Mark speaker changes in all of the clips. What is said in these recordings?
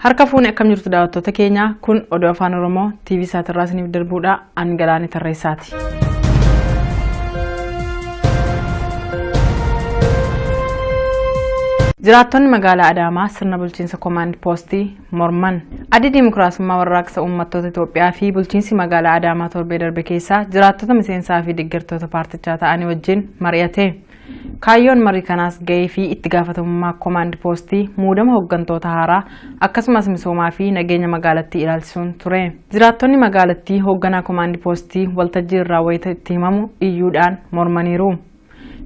Speaker 1: Harka fuune akkam jirtu daawwattoota keenya kun oduu afaan Oromoo TV Saatirraa isiniif darbuudha. Ani Galaanee Tarreessaati. Jiraattonni magaalaa Adaamaa sirna bulchiinsa koomaand poostii morman. Addi Dimookiraasummaa Warraaqsa Uummattoota Itoophiyaa fi bulchiinsi magaalaa Adaamaa torbee darbe keessaa jiraattota miseensaa fi deeggartoota paartichaa ta'anii wajjin mari'ate. Kaayyoon marii kanaas gahee fi itti gaafatamummaa koomaand poostii, muudama hooggantoota haaraa akkasumas misoomaa fi nageenya magaalattii ilaalchisuun ture. Jiraattonni magaalattii hoogganaa koomaand poostii waltajjii irraa wayita itti himamu iyyuudhaan mormaniiru.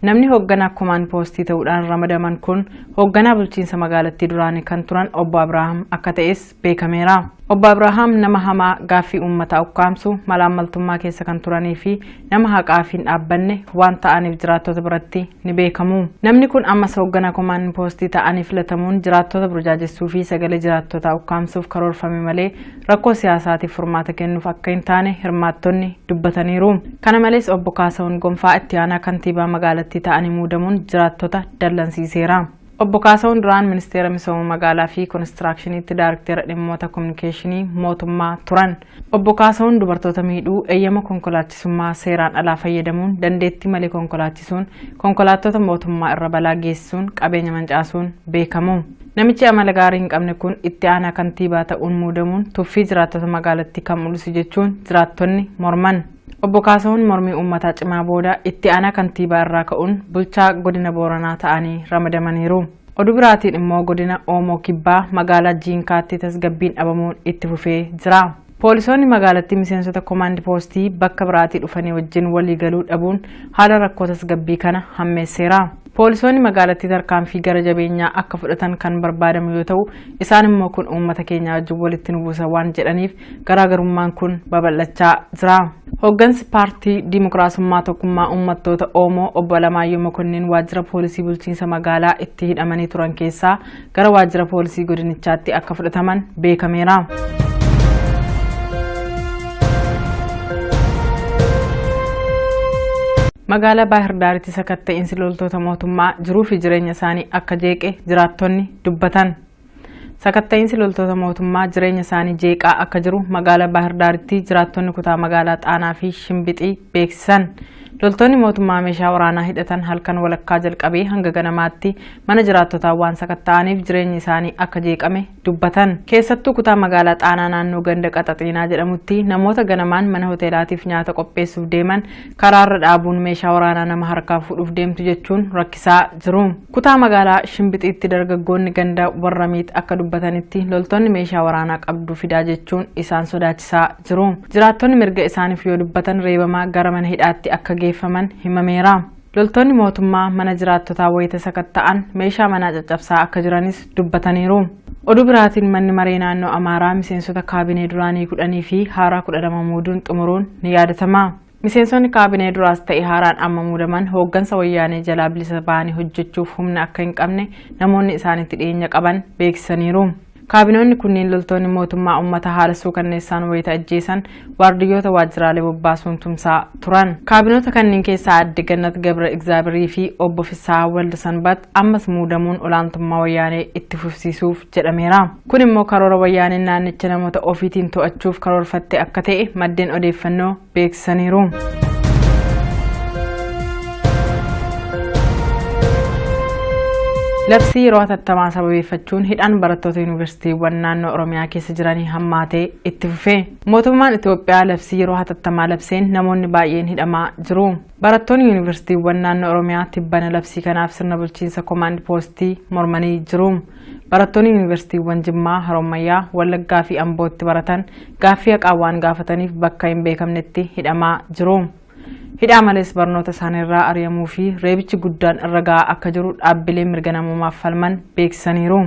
Speaker 1: Namni hoogganaa koomaand poostii ta'uudhaan ramadaman kun hoogganaa bulchiinsa magaalattii duraanii kan turan obbo Abrahaam akka ta'es beekameera. Obbo Abrahaam nama hamaa gaaffii uummataa ukkaamsu, malaammaltummaa keessa kan turanii fi nama haqaaf hin dhaabbanne waan ta'aniif jiraattota biratti ni beekamu. Namni kun ammas hoogganaa koomaand poostii ta'anii filatamuun jiraattota burjaajessuu fi sagalee jiraattotaa ukkaamsuuf karoorfame malee rakkoo siyaasaatiif furmaata kennuuf akka hin taane hirmaattonni dubbataniiru. Kana malees obbo Kaasahuun Gonfaa itti aanaa kantiibaa magaalattii ta'anii muudamuun jiraattota dallansiiseera. Obbo Kaasahuun duraan ministeera misooma magaalaa fi koonistiraakshiniitti daayirktera dhimmoota kominikeeshinii mootummaa turan. Obbo Kaasahuun dubartoota miidhuu, eeyyama konkolaachisummaa seeraan alaa fayyadamuun, dandeettii malee konkolaachisuun, konkolaattota mootummaa irra balaa geessisuun, qabeenya mancaasuun beekamu. Namichi amala gaarii hin qabne kun itti aanaa kantiibaa ta'uun muudamuun tuffii jiraattota magaalattii kan mul'isu jechuun jiraattonni morman. Obbo Kaasahuun mormii uummataa cimaa booda itti aanaa kantiibaa irraa ka'uun bulchaa godina Booranaa ta'anii ramadamaniiru. Oduu biraatiin immoo godina Oomoo Kibbaa magaalaa Jiinkaatti tasgabbiin dhabamuun itti fufee jira. Poolisoonni magaalattii miseensota koomaand poostii bakka biraatii dhufanii wajjin walii galuu dhabuun haala rakkoo tasgabbii kana hammeesseera. Poolisoonni magaalattii tarkaanfii gara jabeenyaa akka fudhatan kan barbaadamu yoo ta'u, isaan immoo kun uummata keenya wajjin walitti nu buusa waan jedhaniif garaagarummaan kun babal'achaa jira. Hooggansi paartii Dimookiraasummaa Tokkummaa Uummattoota Oomoo obbo Alamaayyoo Mokonnin waajjira poolisii bulchiinsa magaalaa itti hidhamanii turan keessaa gara waajjira poolisii godinichaatti akka fudhataman beekameera. Magaalaa Baahir Daaritti sakatta'insi loltoota mootummaa jiruu fi jireenya isaanii akka jeeqe jiraattonni dubbatan. Sakatta'insi loltoota mootummaa jireenya isaanii jeeqaa akka jiru magaalaa Baahir Daaritti jiraattonni kutaa magaalaa Xaanaa fi Shimbixii beeksisan. Loltoonni mootummaa meeshaa waraanaa hidhatan halkan walakkaa jalqabee hanga ganamaatti mana jiraattotaa waan sakatta'aniif jireenyi isaanii akka jeeqame dubbatan. Keessattuu kutaa magaalaa Xaanaa naannoo ganda Qaxaxiinaa jedhamutti namoota ganamaan mana hoteelaatiif nyaata qopheessuuf deeman karaarra dhaabuun meeshaa waraanaa nama harkaa fuudhuuf deemtu jechuun rakkisaa jiru. Kutaa magaalaa Shimbixiitti dargaggoonni ganda warra miit akka dubbatanitti loltoonni meeshaa waraanaa qabdu fidaa jechuun isaan sodaachisaa jiru. Jiraattonni mirga isaaniif yoo dubbatan reebamaa gara mana hidhaatti akka geeffaman himameera. Loltoonni mootummaa mana jiraattotaa wayita sakatta'an meeshaa manaa caccabsaa akka jiranis dubbataniiru. Oduu biraatiin manni maree naannoo Amaaraa miseensota kaabinee duraanii 10 fi haaraa 12 muuduun xumuruun ni yaadatama. Miseensonni kaabinee duraas ta'e haaraan amma muudaman hooggansa wayyaanee jalaa bilisa ba'anii hojjechuuf humna akka hin qabne namoonni isaanitti dhiyeenya qaban beeksisaniiru. Kaabinoonni kunneen loltoonni mootummaa uummata haala suukanneessaan wayita ajjeesan waardiyyoota waajjiraalee bobbaasuun tumsaa turan. Kaabinoota kanneen keessaa Aadde Gannat Gabra Egzaabirii fi obbo Fissaa Waldasanbat ammas muudamuun olaantummaa wayyaanee itti fufsiisuuf jedhameera. Kun immoo karoora wayyaaneen naannicha namoota ofiitiin to'achuuf karoorfatte akka ta'e maddeen odeeffannoo beeksisaniiru. Labsii yeroo hatattamaa sababeeffachuun hidhaan barattoota yuunivarsiitiiwwan naannoo Oromiyaa keessa jiranii hammaatee itti fufe. Mootummaan Itoophiyaa labsii yeroo hatattamaa labseen namoonni baay'een hidhamaa jiru. Barattoonni yuunivarsiitiiwwan naannoo Oromiyaa tibbana labsii kanaaf sirna bulchiinsa koomaand poostii mormanii jiru. Barattoonni yuunivarsiitiiwwan Jimmaa, Harommayyaa, Wallaggaa fi Ambootti baratan gaaffii haqaa waan gaafataniif bakka hin beekamnetti hidhamaa jiru. Hidhaa malees barnoota isaaniirraa ari'amuu fi reebichi guddaan irra gahaa akka jiru dhaabbileen mirga namoomaaf falman beeksisaniiru.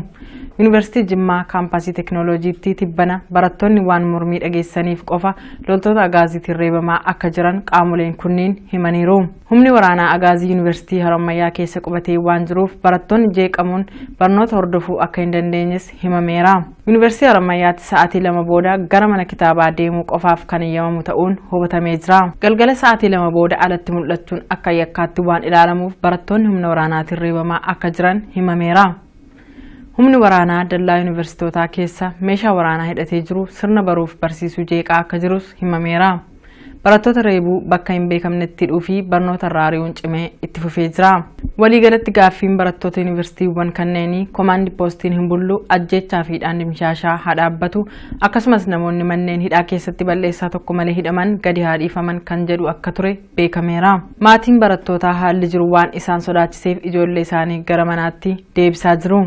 Speaker 1: Yuunivarsiitii Jimmaa kaampaasii teekinooloojiitti tibbana barattoonni waan mormii dhageessaniif qofa loltoota agaaziitiin reebamaa akka jiran qaamoleen kunneen himaniiru. Humni waraanaa agaazii yuunivarsiitii Harommayyaa keessa qubatee waan jiruuf barattoonni jeeqamuun barnoota hordofuu akka hin dandeenyes himameera. Yuunivarsiitii Harommayyaatti sa'aatii 2 booda gara mana kitaabaa deemuu qofaaf kan eeyyamamu ta'uun hubatamee jira. Galgala sa'aatii 2 booda alatti mul'achuun akka yakkaatti waan ilaalamuuf barattoonni humna waraanaatiin reebamaa akka jiran himameera. Humni waraanaa dallaa yuunivarsiitootaa keessa meeshaa waraanaa hidhatee jiru sirna baruuf barsiisuu jeeqaa akka jirus himameera. Barattoota reebuu bakka hin beekamnetti hidhuu fi barnoota irraa ari'uun cimee itti fufee jira. Waliigalatti gaaffiin barattoota yuunivarsiitiiwwan kanneenii komaandi poostiin hin bullu, ajjeechaa fi hidhaan dimshaashaa haa dhaabbatu, akkasumas namoonni manneen hidhaa keessatti balleessaa tokko malee hidhaman gadi haa dhiifaman kan jedhu akka ture beekameera. Maatiin barattootaa haalli jiru waan isaan sodaachiseef ijoollee isaanii gara manaatti deebisaa jiru.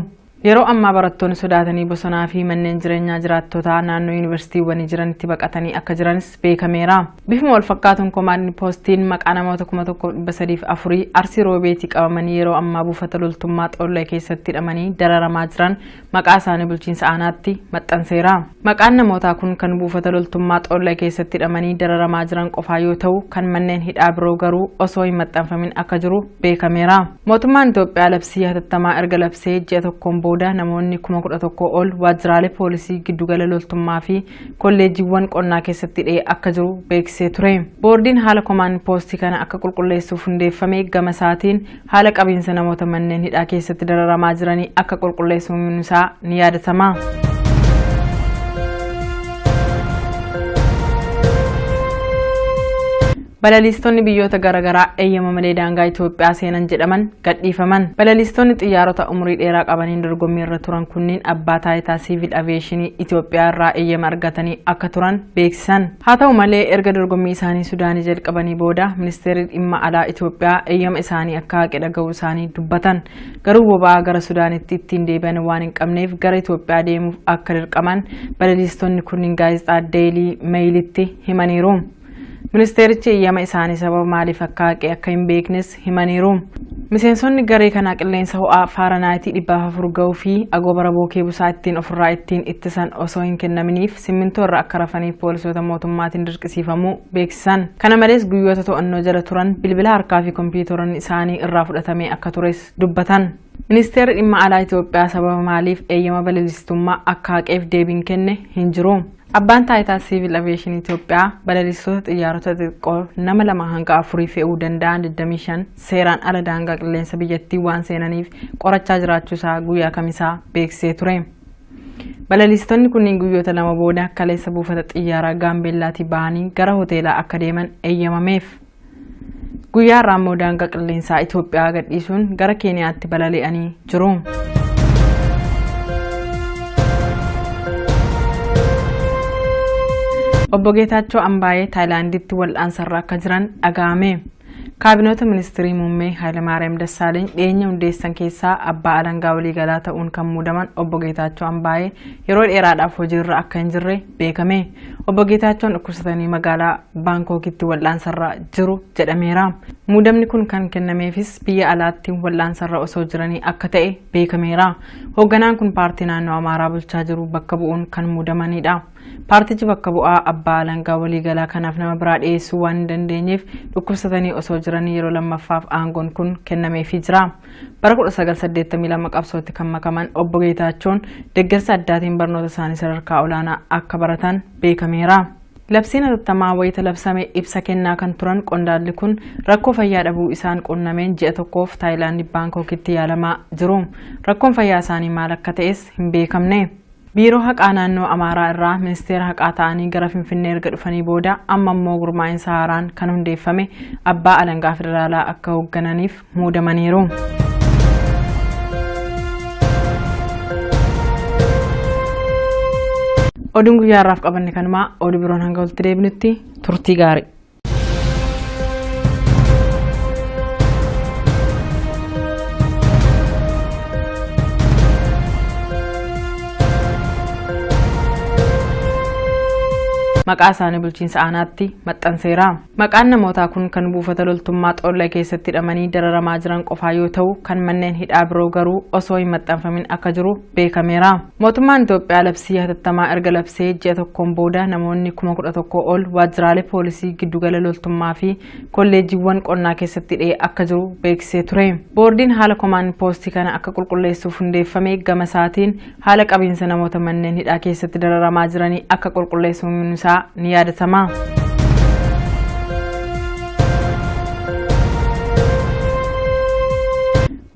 Speaker 1: Yeroo ammaa barattoonni sodaatanii bosonaa fi manneen jireenyaa jiraattotaa naannoo yuunivarsiitiiwwanii jiranitti baqatanii akka jiranis beekameera. Bifuma wal fakkaatuun komaandi poostiin maqaa namoota 1304 Arsii Roobeetii qabamanii yeroo ammaa buufata loltummaa Xoollaa keessatti hidhamanii dararamaa jiran maqaa isaanii bulchiinsa aanaatti maxxanseera. Maqaan namootaa kun kan buufata loltummaa Xoollaa keessatti hidhamanii dararamaa jiran qofaa yoo ta'u, kan manneen hidhaa biroo garuu osoo hin maxxanfamin akka jiru beekameera. Mootummaan Itoophiyaa labsii hatattamaa erga labsee ji'a tokkoon booda namoonni 11,000 ol waajjiraalee poolisii, giddugala loltummaa fi kolleejiiwwan qonnaa keessatti hidhee akka jiru beeksisee ture. Boordiin haala komaand poostii kana akka qulqulleessuuf hundeeffame gama isaatiin haala qabiinsa namoota manneen hidhaa keessatti dararamaa jiranii akka qulqulleessu isaa ni yaadatama. Balaliistonni biyyoota garaagaraa eeyyama malee daangaa Itoophiyaa seenan jedhaman gadhiifaman. Balaliistonni xiyyaarota umurii dheeraa qabaniin dorgommii irra turan kunniin abbaa taayitaa siivil aviyeeshinii Itoophiyaa irraa eeyyama argatanii akka turan beeksisan. Haa ta'u malee erga dorgommii isaanii Sudaanii jalqabanii booda ministeerri dhimma alaa Itoophiyaa eeyyama isaanii akka haqe dhaga'uu isaanii dubbatan. Garuu boba'aa gara Sudaanitti ittiin deebi'an waan hin qabneef gara Itoophiyaa deemuuf akka dirqaman balaliistonni kunniin gaazexaa Deelii Meeyilitti himaniiru. Ministeerichi eeyyama isaanii sababa maaliif akka haqe akka hin beeknes himaniiru. Miseensonni garee kanaa qilleensa ho'aa Faaranaayitii 400 ga'uu fi agoobara bookee busaa ittiin ofirraa ittiin ittisan osoo hin kennaminiif simmintoo irra akka rafaniif poolisoota mootummaatiin dirqisiifamuu beeksisan. Kana malees guyyoota to'annoo jala turan bilbila harkaa fi kompiitaroonni isaanii irraa fudhatamee akka tures dubbatan. Ministeerri dhimma alaa Itoophiyaa sababa maaliif eeyyama balaliistummaa akka haqeef deebiin kenne hin jiru. Abbaan taayitaa siivil aviyeeshinii Itoophiyaa balaliistota xiyyaarota xixiqqoo nama 2 hanga 4 fe'uu danda'an 25 seeraan ala daangaa qilleensa biyyattii waan seenaniif qorachaa jiraachuusaa guyyaa kamisaa beeksisee ture. Balaliistonni kunniin guyyoota 2 booda kaleessa buufata xiyyaaraa Gaambeellaatii bahanii gara hoteelaa akka deeman eeyyamameef. Guyyaa har'aa immoo daangaa qilleensaa Itoophiyaa gadhiisuun gara Keeniyaatti balali'anii jiru. Obbo Geetaachoo Ambaayee Taayilaanditti wal'aansarra akka jiran dhaga'ame. Kaabinoota ministirii muummee Hayilamaariyaam Dassaaleeny dhiyeenya hundeessan keessaa abbaa alangaa waliigalaa ta'uun kan muudaman Obbo Geetaachoo Ambaayee yeroo dheeraadhaaf hojiirra akka hin jirre beekame. Obbo Geetaachoon dhukkubsatanii magaalaa Baankookitti wal'aansarra jiru jedhameera. Muudamni kun kan kennameefis biyya alaatti wal'aansarra osoo jiranii akka ta'e beekameera. Hoogganaan kun paartii naannoo Amaaraa bulchaa jiru bakka bu'uun kan muudamanidha. Paartichi bakka bu'aa abbaa alangaa waliigalaa kanaaf nama biraa dhiyeessuu waan hin dandeenyeef dhukkubsatanii osoo jiranii yeroo lammaffaaf aangoon kun kennameefii jira. Bara 1982 qabsootti kan makaman Obbo Geetaachoon deeggarsa addaatiin barnoota isaanii sadarkaa olaanaa akka baratan beekameera. Labsiin hatattamaa wayita labsame ibsa kennaa kan turan qondaalli kun rakkoo fayyaa dhabuu isaan qunnameen ji'a tokkoof Taayilaandii Baankookitti yaalamaa jiru. Rakkoon fayyaa isaanii maal akka ta'es hin beekamne. Biiroo haqaa naannoo Amaaraa irraa ministeera haqaa ta'anii gara Finfinnee erga dhufanii booda amma immoo gurmaa'insa haaraan kan hundeeffame abbaa alangaa federaalaa akka hooggananiif muudamaniiru. Oduun guyyaa har'aaf qabanne kanumaa oduu biroon hanga walitti deebinutti turtii gaarii. Maqaa isaanii bulchiinsa aanaatti maxxanseera. Maqaan namootaa kun kan buufata loltummaa Xoollaa keessatti hidhamanii dararamaa jiran qofaa yoo ta'u, kan manneen hidhaa biroo garuu osoo hin maxxanfamin akka jiru beekameera. Mootummaan Itoophiyaa labsii hatattamaa erga labsee ji'a tokkoon booda namoonni 11,000 ol waajjiraalee poolisii, giddugala loltummaa fi kolleejiiwwan qonnaa keessatti hidhee akka jiru beeksisee ture. Boordiin haala komaand poostii kana akka qulqulleessuuf hundeeffame gama isaatiin haala qabiinsa namoota manneen hidhaa keessatti dararamaa jiranii akka qulqulleessu isaa ni yaadatama.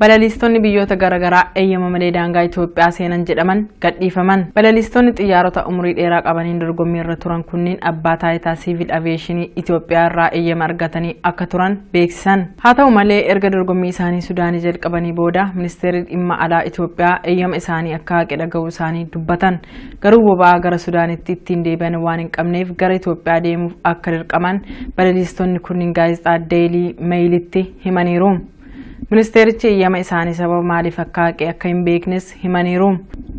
Speaker 1: Balaliistonni biyyoota garaagaraa eeyyama malee daangaa Itoophiyaa seenan jedhaman gadhiifaman. Balaliistonni xiyyaarota umurii dheeraa qabaniin dorgommii irra turan kunniin abbaa taayitaa siivil aviyeeshinii Itoophiyaa irraa eeyyama argatanii akka turan beeksisan. Haa ta'u malee erga dorgommii isaanii Sudaanii jalqabanii booda ministeerri dhimma alaa Itoophiyaa eeyyama isaanii akka haqe dhaga'uu isaanii dubbatan. Garuu boba'aa gara Sudaanitti ittiin deebi'an waan hin qabneef gara Itoophiyaa deemuuf akka dirqaman balaliistonni kunniin gaazexaa Deelii Meeyilitti himaniiru. Ministeerichi eeyyama isaanii sababa maaliif akka haqe akka hin beeknes himaniiru.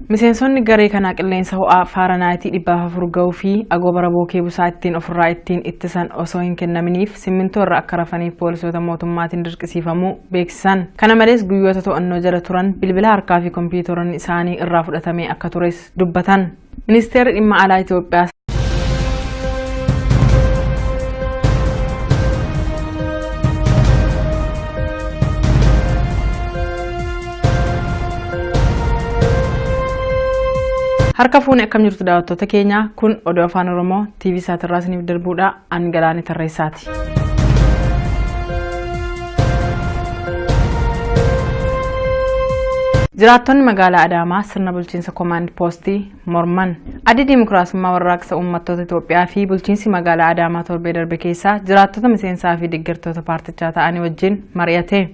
Speaker 1: Miseensonni garee kanaa qilleensa ho'aa Faaranaayitii 400 ga'uu fi agoobara bookee busaa ittiin ofirraa ittiin ittisan osoo hin kennaminiif simmintoo irra akka rafaniif poolisoota mootummaatiin dirqisiifamuu beeksisan. Kana malees guyyoota to'annoo jala turan bilbila harkaa fi kompiitaroonni isaanii irraa fudhatamee akka tures dubbatan. Ministeerri dhimma alaa Itoophiyaa Harka fuune akkam jirtu daawwattoota keenya, kun oduu afaan Oromoo TV Saatirraa isiniif darbuudha. Ani Galaanee Tarreessaati. Jiraattonni magaalaa Adaamaa sirna bulchiinsa koomaand poostii morman. Addi Dimokiraasummaa Warraaqsa Uummattoota Itoophiyaa fi bulchiinsi magaalaa Adaamaa torbee darbe keessaa jiraattota miseensaa fi deeggartoota paartichaa ta'anii wajjin mari'ate.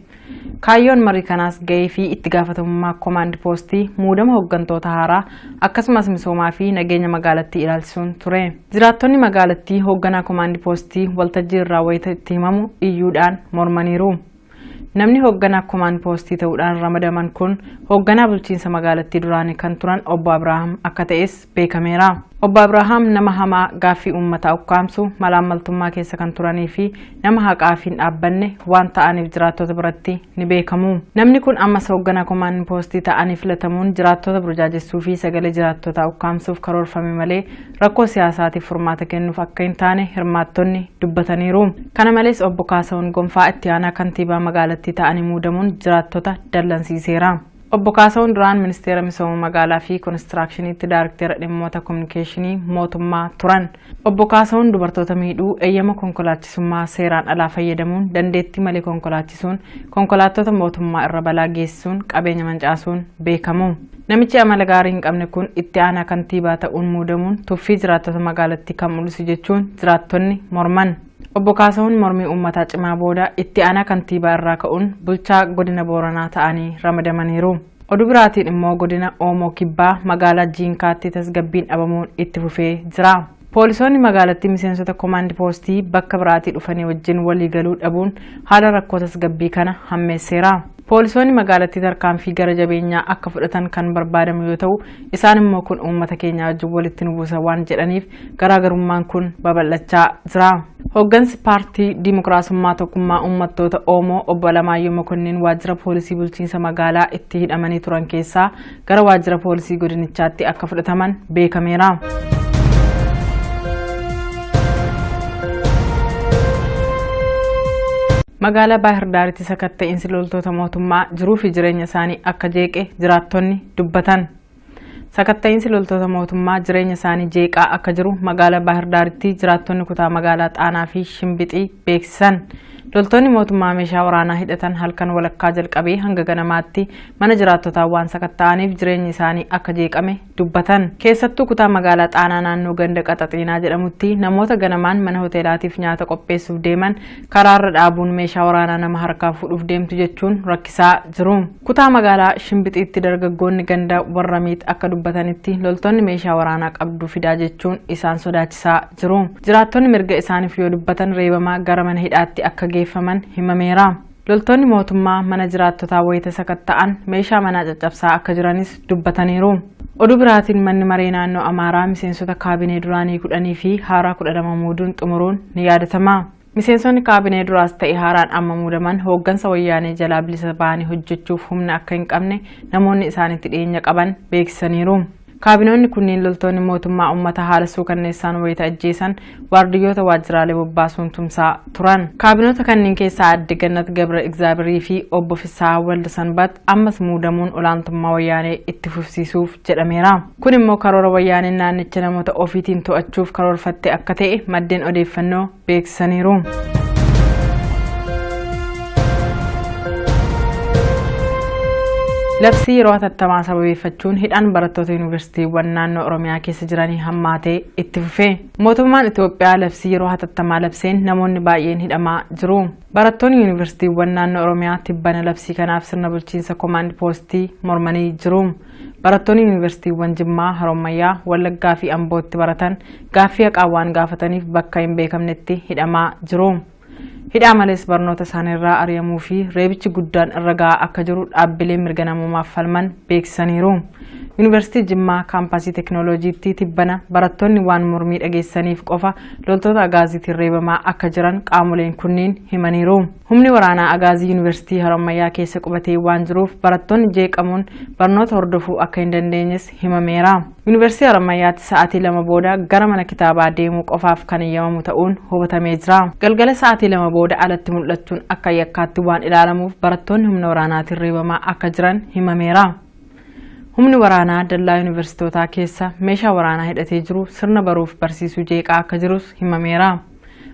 Speaker 1: Kaayyoon marii kanaas gahee fi itti gaafatamummaa koomaand poostii, muudama hooggantoota haaraa akkasumas misoomaa fi nageenya magaalattii ilaalchisuun ture. Jiraattonni magaalattii hoogganaa koomaand poostii waltajjii irraa wayita itti himamu iyyuudhaan mormaniiru. Namni hoogganaa koomaand poostii ta'uudhaan ramadaman kun hoogganaa bulchiinsa magaalattii duraanii kan turan obbo Abrahaam akka ta'es beekameera. Obbo Abrahaam nama hamaa gaaffii uummataa ukkaamsu, malaammaltummaa keessa kan turanii fi nama haqaaf hin dhaabbanne waan ta'aniif jiraattota biratti ni beekamu. Namni kun ammas hoogganaa koomaand poostii ta'anii filatamuun jiraattota burjaajessuu fi sagalee jiraattotaa ukkaamsuuf karoorfame malee rakkoo siyaasaatiif furmaata kennuuf akka hin taane hirmaattonni dubbataniiru. Kana malees obbo Kaasahuun Gonfaa itti aanaa kantiibaa magaalattii ta'anii muudamuun jiraattota dallansiiseera. Obbo Kaasahuun duraan ministeera misooma magaalaa fi koonistiraakshiniitti daayirktera dhimmoota kominikeeshinii mootummaa turan. Obbo Kaasahuun dubartoota miidhuu, eeyyama konkolaachisummaa seeraan alaa fayyadamuun, dandeettii malee konkolaachisuun, konkolaattota mootummaa irra balaa geessisuun, qabeenya mancaasuun beekamu. Namichi amala gaarii hin qabne kun itti aanaa kantiibaa ta'uun muudamuun tuffii jiraattota magaalattii kan mul'isu jechuun jiraattonni morman. Obbo Kaasahuun mormii uummataa cimaa booda itti aanaa kantiibaa irraa ka'uun bulchaa godina Booranaa ta'anii ramadamaniiru. Oduu biraatiin immoo godina Oomoo Kibbaa magaalaa Jiinkaatti tasgabbiin dhabamuun itti fufee jira. Poolisoonni magaalattii miseensota koomaand poostii bakka biraatii dhufanii wajjin walii galuu dhabuun haala rakkoo tasgabbii kana hammeesseera. Poolisoonni magaalattii tarkaanfii gara jabeenyaa akka fudhatan kan barbaadamu yoo ta'u, isaan immoo kun uummata keenya wajjin walitti nu buusa waan jedhaniif garaagarummaan kun babal'achaa jira. Hooggansi paartii Dimokiraasummaa Tokkummaa Uummattoota Oomoo obbo Alamaayyoo Mokonnin waajjira poolisii bulchiinsa magaalaa itti hidhamanii turan keessaa gara waajjira poolisii godinichaatti akka fudhataman beekameera. Magaalaa Baahir Daaritti sakatta'iinsi loltoota mootummaa jiruu fi jireenya isaanii akka jeeqe jiraattonni dubbatan. Sakatta'iinsi loltoota mootummaa jireenya isaanii jeeqaa akka jiru magaalaa Baahir Daaritti jiraattonni kutaa magaalaa Xaanaa fi Shimbixii beeksisan. Loltoonni mootummaa meeshaa waraanaa hidhatan halkan walakkaa jalqabee hanga ganamaatti mana jiraattotaa waan sakatta'aniif jireenyi isaanii akka jeeqame dubbatan. Keessattuu kutaa magaalaa Xaanaa naannoo ganda Qaxaxiinaa jedhamutti namoota ganamaan mana hoteelaatiif nyaata qopheessuuf deeman karaarra dhaabuun meeshaa waraanaa nama harkaa fuudhuuf deemtu jechuun rakkisaa jiru. Kutaa magaalaa Shimbixiitti dargaggoonni ganda warra miit akka dubbatanitti loltoonni meeshaa waraanaa qabdu fidaa jechuun isaan sodaachisaa jiru. Jiraattonni mirga isaaniif yoo dubbatan reebamaa gara mana hidhaatti akka geeffaman himameera. Loltoonni mootummaa mana jiraattotaa wayita sakatta'an meeshaa manaa caccabsaa akka jiranis dubbataniiru. Oduu biraatiin manni maree naannoo Amaaraa miseensota kaabinee duraanii 10 fi haaraa 12 muuduun xumuruun ni yaadatama. Miseensonni kaabinee duraas ta'e haaraan amma muudaman hooggansa wayyaanee jalaa bilisa ba'anii hojjechuuf humna akka hin qabne namoonni isaanitti dhiyeenya qaban beeksisaniiru. Kaabinoonni kunneen loltoonni mootummaa uummata haala suukanneessaan wayita ajjeesan waardiyyoota waajjiraalee bobbaasuun tumsaa turan. Kaabinoota kanneen keessaa Aadde Gannat Gabra Igzaabirii fi obbo Fissaa Waldasanbat ammas muudamuun olaantummaa wayyaanee itti fufsiisuuf jedhameera. Kun immoo karoora wayyaaneen naannicha namoota ofiitiin to'achuuf karoorfatte akka ta'e maddeen odeeffannoo beeksisaniiru. Labsii yeroo hatattamaa sababeeffachuun hidhaan barattoota yuunivarsiitiiwwan naannoo Oromiyaa keessa jiranii hammaatee itti fufe. Mootummaan Itoophiyaa labsii yeroo hatattamaa labseen namoonni baay'een hidhamaa jiru. Barattoonni yuunivarsiitiiwwan naannoo Oromiyaa tibbana labsii kanaaf sirna bulchiinsa koomaand poostii mormanii jiru. Barattoonni yuunivarsiitiiwwan Jimmaa, Harommayyaa, Wallaggaa fi Ambootti baratan gaaffii haqaa waan gaafataniif bakka hin beekamnetti hidhamaa jiru. Hidhaa malees barnoota isaaniirraa ari'amuu fi reebichi guddaan irra gahaa akka jiru dhaabbileen mirga namoomaaf falman beeksisaniiru. Yuunivarsiitii Jimmaa kaampaasii teekinooloojiitti tibbana barattoonni waan mormii dhageessaniif qofa loltoota agaaziitiin reebamaa akka jiran qaamoleen kunneen himaniiru. Humni waraanaa agaazii Yuunivarsiitii Harommayyaa keessa qubatee waan jiruuf barattoonni jeeqamuun barnoota hordofuu akka hin dandeenyes himameera. Yuunivarsiitii Harommayyaatti sa'aatii 2 booda gara mana kitaabaa deemuu qofaaf kan eeyyamamu ta'uun hubatamee jira. Galgala sa'aatii 2 booda alatti mul'achuun akka yakkaatti waan ilaalamuuf barattoonni humna waraanaatiin reebamaa akka jiran himameera. Humni waraanaa dallaa yuunivarsiitootaa keessa meeshaa waraanaa hidhatee jiru sirna baruuf barsiisuu jeeqaa akka jirus himameera.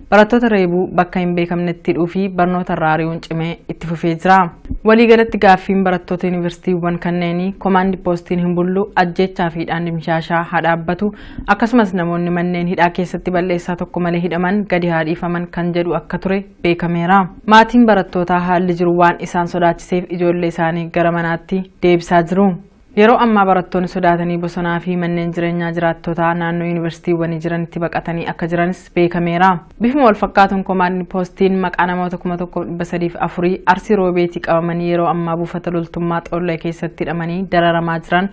Speaker 1: Barattoota reebuu, bakka hin beekamnetti hidhuu fi barnoota irraa ari'uun cimee itti fufee jira. Waliigalatti gaaffiin barattoota yuunivarsiitiiwwan kanneenii koomaandi poostiin hin bullu, ajjeechaa fi hidhaan dimshaashaa haa dhaabbatu, akkasumas namoonni manneen hidhaa keessatti balleessaa tokko malee hidhaman gadi haa dhiifaman kan jedhu akka ture beekameera. Maatiin barattootaa haalli jiru waan isaan sodaachiseef ijoollee isaanii gara manaatti deebisaa jiru. Yeroo ammaa barattoonni sodaatanii bosonaa fi manneen jireenyaa jiraattotaa naannoo yuunivarsiitiiwwanii jiranitti baqatanii akka jiranis beekameera. Bifuma wal fakkaatuun koomaandi poostiin maqaa namoota 1304 Arsii Roobeetii qabamanii yeroo ammaa buufata loltummaa Xoollaa keessatti hidhamanii dararamaa jiran